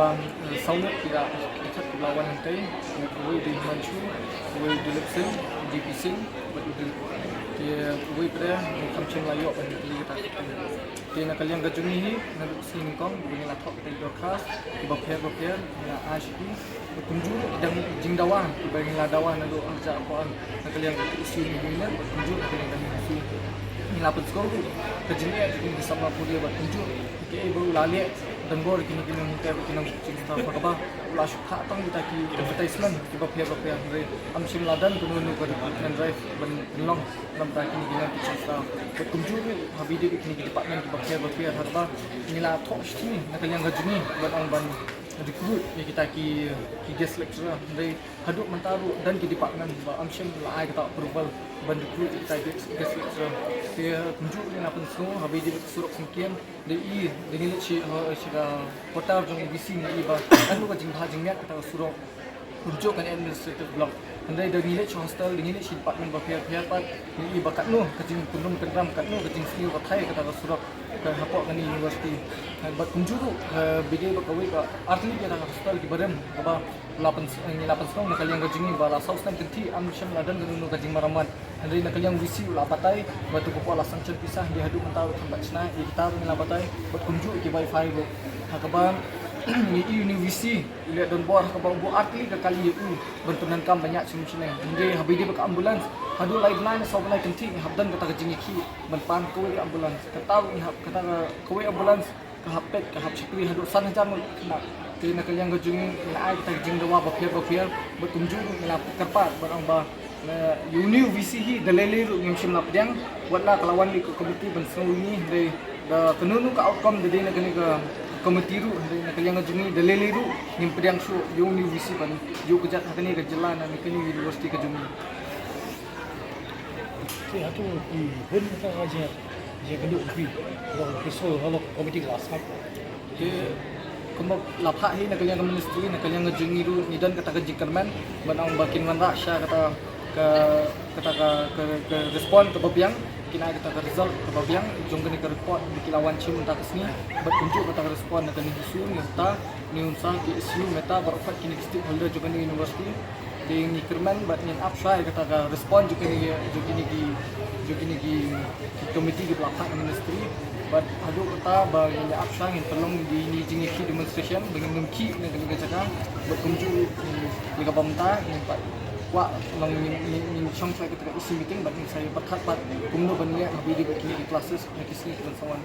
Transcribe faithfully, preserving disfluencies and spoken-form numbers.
eh, saw ngut ki la, ki la wan hangtei, kawei u dei Himanshu, kawei u dei Dilip Singh, D P Singh, bad u dei, te kawei pat u kham shym la ïoh ban ïatylli kata ka ktien. Te na ka liang ka jong ngi hi, naduh ka sngi nyngkong ba ngi la thoh kita ki dorkhas kiba pher ba pher, ngi la ai sha ki. Kumjuh ki dang jingdawa kiba ngi la dawa naduh arhajar arphew ar na ka liang ka issue ni, kumjuh na ka liang ka issue. Ngi la pynsngew ruh ka jingeh jong ki samla pulit bad kumjuh kiei ba u la leh donbor kine ki nonghikai bad ki nongshim star, ha kaba u la shu phah tang kita ki advertisement kiba pher ba pher, hynrei ym shym la don kano kano ka recruitment drive ban pynlong namar kita ki nongshim star. Bad kumjuh ruh ha ba ïadei bad kine ki department kiba pher ba pher, ha kaba ngi la thoh shisha na ka liang ka jong ngi ban ong ban recruit ïa kita ki, ki guest lecturer, hynrei haduh mynta ruh don ki department ba ym shym la ai kata approval ban recruit ïa kita ki guest lecturer. Te kumjuh ngi la pynsngew ha ba ïadei bad ka surok Syngkien, da i, da ngi leit sha, ha, sha ka quarter jong U B C, ngi i ba katno ka jingbha jingmiat kata ka surok. Kumjuh kane administrative block. Hynrei da ngi leit sha hostel, da ngi leit sha department ba pher pher pat, ngi i ba katno ka jingkynrum kynram, katno ka jingsniew batai kata ka surok ka hapoh kane university. Bad kumjuh ruh, eh, ba ïadei bad kawei ka artylli kata ka hostel kiba rim, kaba la pyns-, eh, ngi la pynsngew na ka liang ka jong ngi ba la saw snem kynthih ym shym la don kano kano ka jingmaramat. Hynrei na ka liang U B C u la batai ba to ka por la sanction pisa, hynrei haduh mynta ruh kam pat shna. Ïa kita ruh ngi la batai bad kumjuh ki wifi ruh. Ha kaba ngi i uni U B C u leh donbor ha kaba u buh artylli ka kali ïa u ban pyndonkam ban ïaid sha Mynsneh. Hynrei ha ba ïadei bad ka ambulance, haduh lai bnai ne saw bnai kynthih ngi hap don kata ka jingïakhih ban pan kawei ka ambulance. Kata ruh ngi hap, kata ka kawei ambulance ka hap peit, ka hap shakri haduh san hajar ngut khynnah. Te na ka liang ka jong ngi ngi la ai kata ka jingdawa ba pher ba pher bad kumjuh ruh ngi la kyrpad ban ong ba, eh, uni U B C hi da lei lei ruh ngim shym la pdiang, wat la ka la wan leit ka komiti ban sngew ïa ngi, hynrei da kano kano ka outcome da dei na kane ka komiti ruh, hynrei na ka liang ka jong ngi da lei lei ruh ngim pdiang shuh ïa uni U B C ban ïoh kjat ha kane ka jylla ne kane ka university ka jong ngi. Te hato ki hun kata ka jing, jingkynduh jong phi, ba phi shu halok komiti ka la sait? Te kumba la phah hi na ka liang ka ministry, na ka liang ka jong ngi ruh ngi don kata ka jingkyrmen ban ong ba kin wanrah sha kata ka, kata ka, ka, ka respond kaba biang, kin ai kata ka result kaba biang jong kane ka report ba ki la wan shim mynta ka sngi. Bad kumjuh kata ka respond na kane ka issue, ngi hynta, ngi hynta ki issue mynta baroh pat kine ki stakeholder jong kane ka university. Te ngi kyrmen bad ngin ap shwa ïa kata ka respond jong kine, jong kine ki, jong kine ki, ki komiti kiba la phah na ministry. Bad haduh katta ba ngin ap shwa, ngin pynlong ïa kine ki jingïakhih demonstration ba ngin nym khih na kane ka jaka. Bad kumjuh, mm, ïa kaba mynta ngin pat kwah long ngin, ngin, ngin shong shwa ïa kata ka E C meeting bad ngin sa ïa pyrkhat pat kumno ban leh ha ba ïadei bad kine ki classes ha ki sngi kiban sa wan.